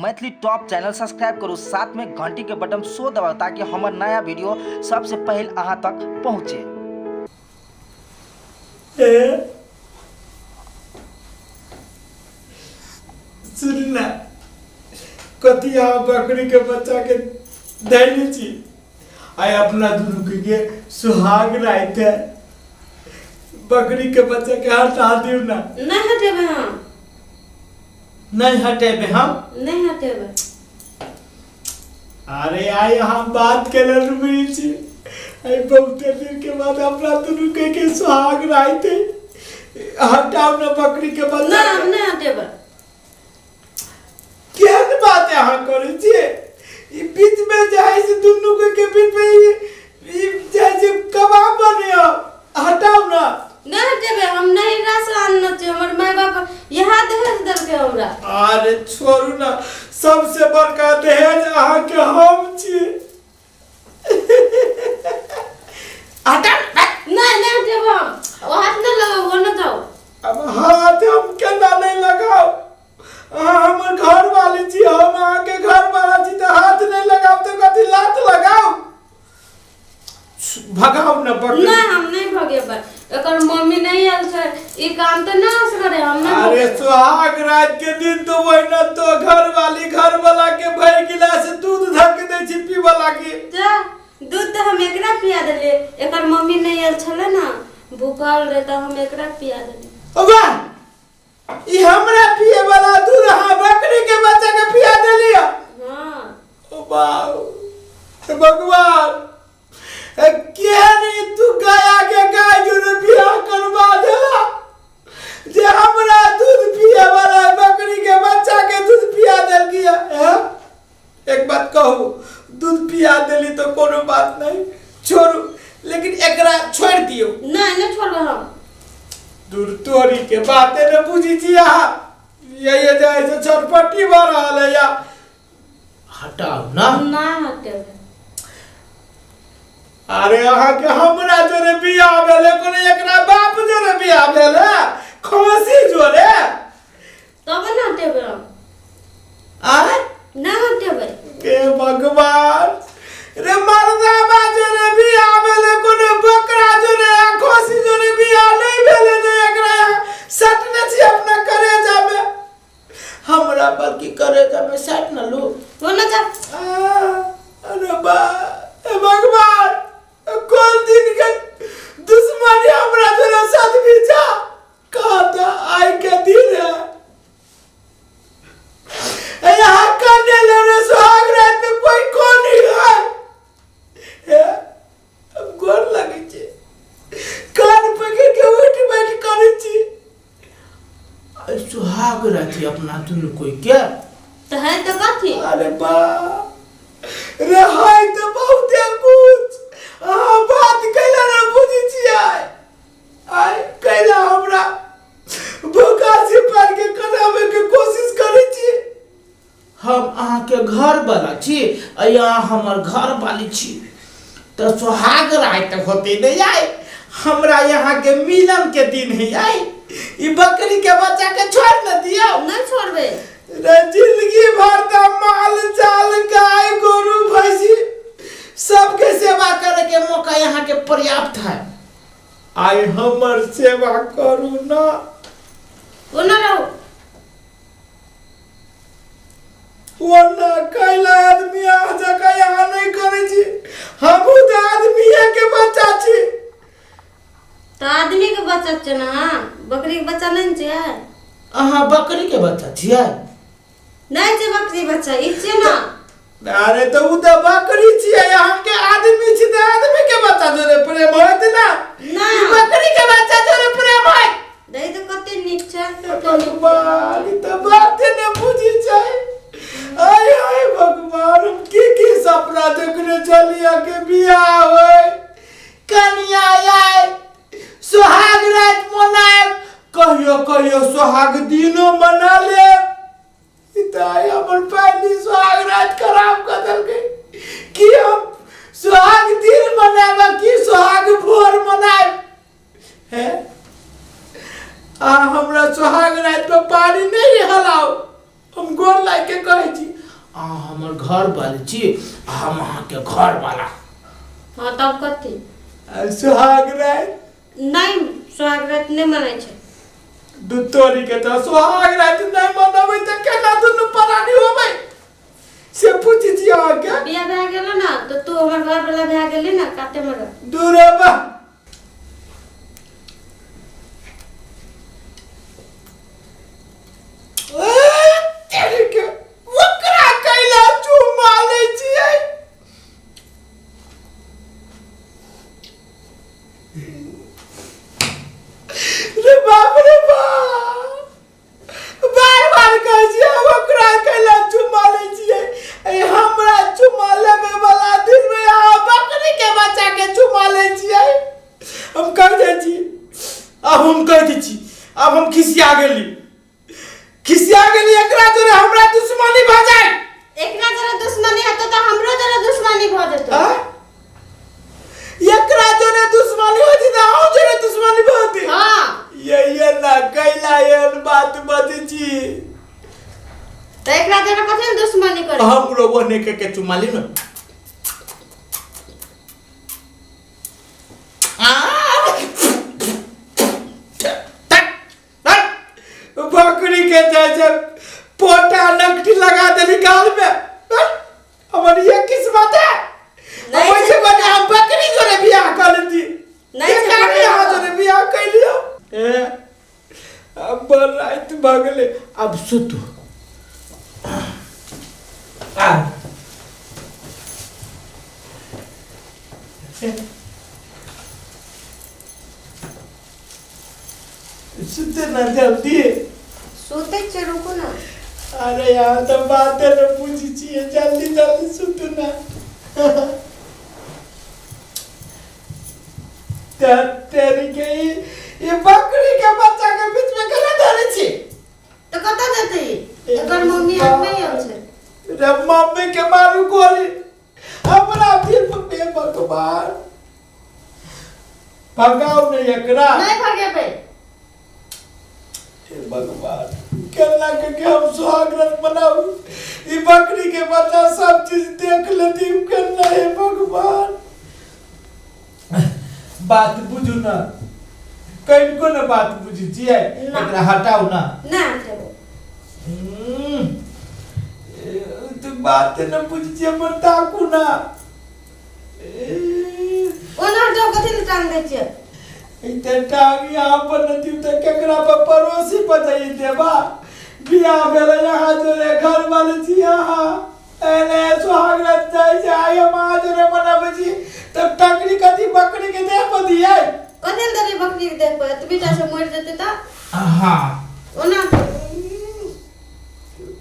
Maithili top channel subscribe करू, साथ में घंटी के बटन सो दबाउ ताकि हमर नया वीडियो सबसे पहले अहाँ तक पहुँचे। सुन ना, कथी अहाँ बकरी के बच्चा के धैले छी? आइ अपना दुनू के सुहाग राति है, बकरी के बच्चा के हटा दियौ ना। नहीं हटेबै हम। नहीं हटेबै हम? नहीं हटेबै। अरे आइ अहाँ बात केले रुबै छी, आइ बहुते दिन के बाद अपना दुनू के सुहाग राति है, हटाउ ना बकरी के बच्चा। ना, हम नहीं हटेबै। केहन बात अहाँ करै छियै? ई बीच में जे है से दुनू के के बीच में ई जे है से कबाब बनियो, हटाउ ना। नहीं हटेबै हम। नहीं रास आनने छियै, हमर माय बाप यहाँ दहेज देलकै हमरा। अरे छोड़ू ना, सबसे बड़का दहेज अहाँके हम छी। हटाउ। नहीं, नहीं हटेबै हम। ओ हाथ नहीं लगाउ, ओ न जाउ। अब हाथ हम केना नहीं लगाउ? अहाँ हमर घर वाली छी, हम अहाँके घर वाला छी, तऽ हाथ नहीं लगाउ तऽ कथी लात लगाउ? भगाउ न बकरी। नहीं, हम नहीं भगेबै। एकर मम्मी नहीं आयल छै, ई काम तऽ नहीं असगरे हम नहीं अरे भगेबै। सुहाग रात के दिन तो वही तो घर वाली घर वाला के भरि गिलास दूध धक दै छी पीबऽ लागी। जा, दूध तऽ हम एकरा पिया देलियै। एकर मम्मी नहीं आयल छलै ना, भूखल रहे तऽ हम एकरा पिया देलियै। वाह, ई हमरा पिए वाला दूध अहाँ बकरी के बच्चा के पिया देलियै? हाँ। ओ बाबू हे भगवान, केहन ई तू गया के गाय जोरे बियाह करवा देला जे हमरा दूध पिए वाला बकरी के बच्चा के दूध पिया देलकी है। एक बात कहू, दूध पिया देली तो कोनो बात नहीं, छोड़ू, लेकिन एकरा छोड़ दियो। नहीं, नहीं छोड़बै हम। दूर तोरी के बाते ने बुझी छी अहाँ, ये जे है से छटपटी भऽ रहल है या। हटाउ ना। ना हटेबै। अरे अहाँके हमरा जोरे बियाह भेलै, कोनो एकरा बाप जोरे बियाह भेल है? खसी जोरे? तब ना हटेबै हम। आय? ना हटेबै। हे भगवान रे, मर्दाबा जोरे बियाह भेलै, कोनो बकरा जोरे आ खसी जोरे बियाह नहि भेलै जे एकरा यहाँ सटने छी अपना करेजामे। हमरा बल्कि करेजामे सट न लू। हो ना जा। आ, अरे बा, हे भगवान, कोन दिन के दुश्मनी हमरा जोरे साथ भी जा कहा था, आइ के दिन है यहाँ करने लगे सुहाग रात में कोई कौन नहीं है। हे, हम गोर लगे छे, कान पकड़ के उठ बैठ करे छी। सुहाग राति अपना दुनू कोई के तऽ है तऽ कथी? अरे बा रे, है तऽ बहुते कुछ। अहाँ बात कैला ने बुझै छियै? आइ कैला हमरा भूखा छिपाल के करावे के कोशिश करै छी? हम अहाँके घर वाला छी आ यहाँ हमर घर वाली छी, तऽ सोहाग राति होते नहीं आय, हमरा यहाँ के मिलन के दिन है आय। ई बकरी के बच्चा के छोड़ न दियो। नहीं छोड़बे। रे जिंदगी भर त माल जाल गाय गोरू भैंसी सबके सेवा करे के मौका यहाँ के पर्याप्त है, आइ हमर सेवा करू ना। ओना रहू। ओना कैला आदमी अहाँ जकाँ यहाँ नहि करै छी, हमहूँ तऽ आदमीए के बच्चा छी। तऽ आदमी के बच्चा छै ने, बकरी के बच्चा नहि ने छियै। अहाँ बकरी के बच्चा छियै? नहि छै बकरी बच्चा, ई छियै ने। अरे तऽ उ तऽ बकरी छियै, अहाँके आदमी छी तऽ आदमी के बच्चा जोरे प्रेम होइत ना? ना। ई बकरी के बच्चा जोरे प्रेम होइत। दही तऽ कते नीक छै। भगवान, ई तऽ बाते ने बुझी छै। आय आय भगवान, हम की की सपना देखने छलियै के बियाह होय, कनिया आय, सोहाग राति मनायब, कहियो कहियो सोहाग दिनो मना लेब। ई तऽ आइ हमर पहली सोहाग राति खराब कऽ देलकै। की हम सोहाग दिन मनायब आ की सोहाग भोर मनायब? हे, आ हमरा सोहाग राति में पानी नहीं हलाओ, हम गोर लागि अहाँ हमर घर वाली छी आ हम अहाँके घर वाला। हाँ तब कथी? आ सुहाग राति? नहीं, सुहाग राति नहीं मनाइ छै। दू तोरी के तऽ सुहाग राति नहि मनबै तऽ केना दुनू प्राणी होबै से पूछै छी अहाँके। बियाह भए गेलो ना तऽ तू हमर घर वाला भए गेली ना, काते मर। दूर बा। तेरी के ओकरा कैला चुमा लै छियै। रे बाप रे बाप, बार बार कहै छियै हम ओकरा कैला चुमा लै छियै। ए हमरा चुमा लेबे वाला दिन में अहाँ बकरी के बच्चा के चुमा लै छियै। हम कहि दै छी, आब हम कहि दै छी, आब हम खिसिया गेली, खिसिया गेली। एकरा जोरे हमरा दुश्मनी भऽ जाय। एकरा जरा दुश्मनी हेतौ तऽ हमरो जरा दुश्मनी भऽ जेतौ। आँय? एकरा जोरे दुश्मनी होती तऽ अहूँ जोरे दुश्मनी भऽ जेतै। हाँ। ये ना कैला एहन बात बजै छी? तऽ एकरा जरा कथी लए दुश्मनी करै? हमरो ओने के चुमा ली न। बकरी के जैसे पोटा नकटी लगा देली गाल में, हमर ये किस्मत है। नहीं। वैसे बने हम बकरी जोरे बियाह कर लेती। नहीं ये छै, काहे बकरी यहाँ जोरे। जोरे बियाह कर लियो। ए अब बड़ रात भऽ गेलै। अब सुतू। आ सुते ना जल्दी। सुतै छियै, रुकू ना। अरे यार, तो बाते न पूछी छियै, जल्दी जल्दी सुतू ना। तेरी के ई बकरी के बच्चा के बीच में केना धरे छी? तऽ कतऽ जेतै ई? एकर मम्मी आर नहि आयल छै। रे मम्मी के मारू गोली हमरा दिल पे। हे भगवान, भगाउ ने एकरा। नहि भगेबै। हे भगवान, केना के के हम सुहागरात मनाउ? ई बकरी के बच्चा सब चीज देख लेती केना? हे भगवान, बात बुझू ना, कनिको ने बात बुझै छियै। ना। एकरा हटाउ ना। नहि हटेबै। तू बात न बुझै छियै, हमर ताकू ना। ओना हटाउ, कथी लए टांग दै छियै? इते टांग यहाँ पर न दियौ तऽ केकरा पर? पड़ोसी पर जाइए देबा। बियाह भेलै यहाँ जोरे, घर वाले छी अहाँ, एने सुहागरात जाइ छै। आइ हम अहाँ जोरे मनाबै छी तब टंगरी कथी बकरी के देह पर दियै? कथी लए देबै बकरी के देह पर? एतबी टा से मरि जेतै तऽ। हाँ। ओना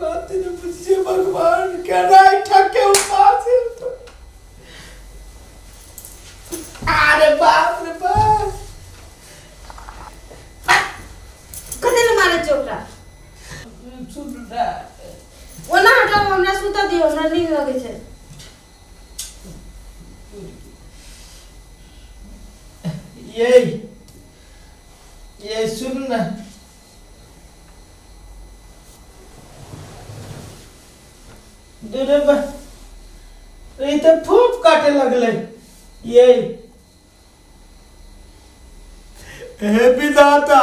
बात न बुझिए। भगवान के राय ठके उपास है तो। अरे बाप रे बाप। कथी लए मारै छियै ओकरा? सुन ना। ओना हटाउ, हमरा सुतऽ दियौ, हमरा नींद लगै छै। ये सुन ना। रे बा, ई तऽ फूप काटे लगलै। ये हे विधाता,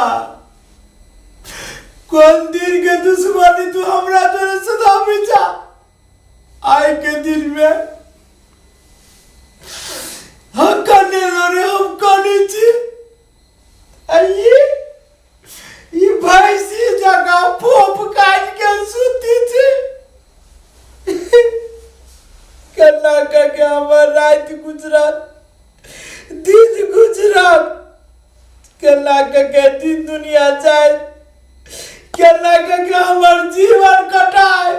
कोन दिन के दुश्मनी तू हमरा जोरे सदाबी जा? आइ के दिन में हम कने रे, हम कने छी। आ ई भैंसी जकाँ फोप काटि के सुती छी। केना कऽ के हमर राति गुजरत, दिन गुजरत? केना कऽ के दिन दुनिया जाय? केना कऽ के हमर जीवन कटाय,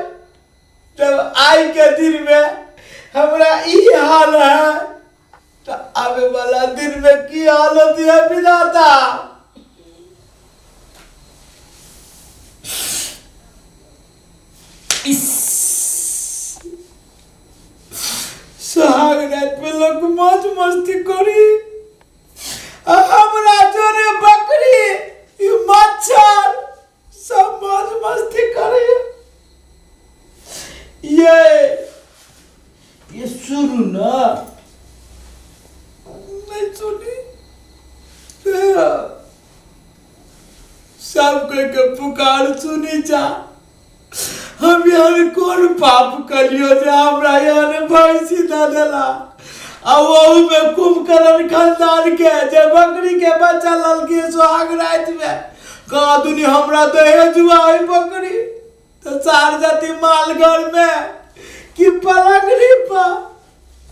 जब आइ के दिन में हमरा ई हाल है तऽ आबे वाला दिन में की हालत है विधाता? इस सुहाग रात में लोग मौज मस्ती करी आ हमरा जोरे बकरी, ई मच्छर सब मौज मस्ती करे। ये ये सुनू ना नहीं सुनी। सब कोई के पुकार सुनी जा। हम यहाँ कोन पाप कलियो जे हमरा यहाँ भैंसी दे देला, आ ओहू में कुंभकर्ण खानदान के जे बकरी के बच्चा ललकी सुहाग राति में कहा दुनी हमरा दहेज हुआ है बकरी तो सार जाती माल घर में कि पलंगड़ी पर।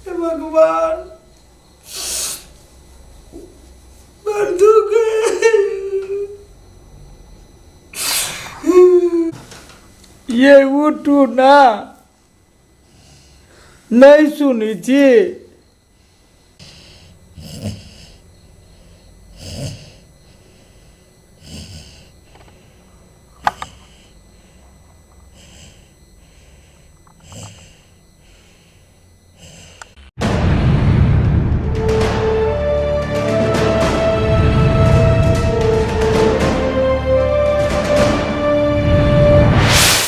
हे भगवान, बड़ दुख है। ये उठू ना, नहीं सुनी छी।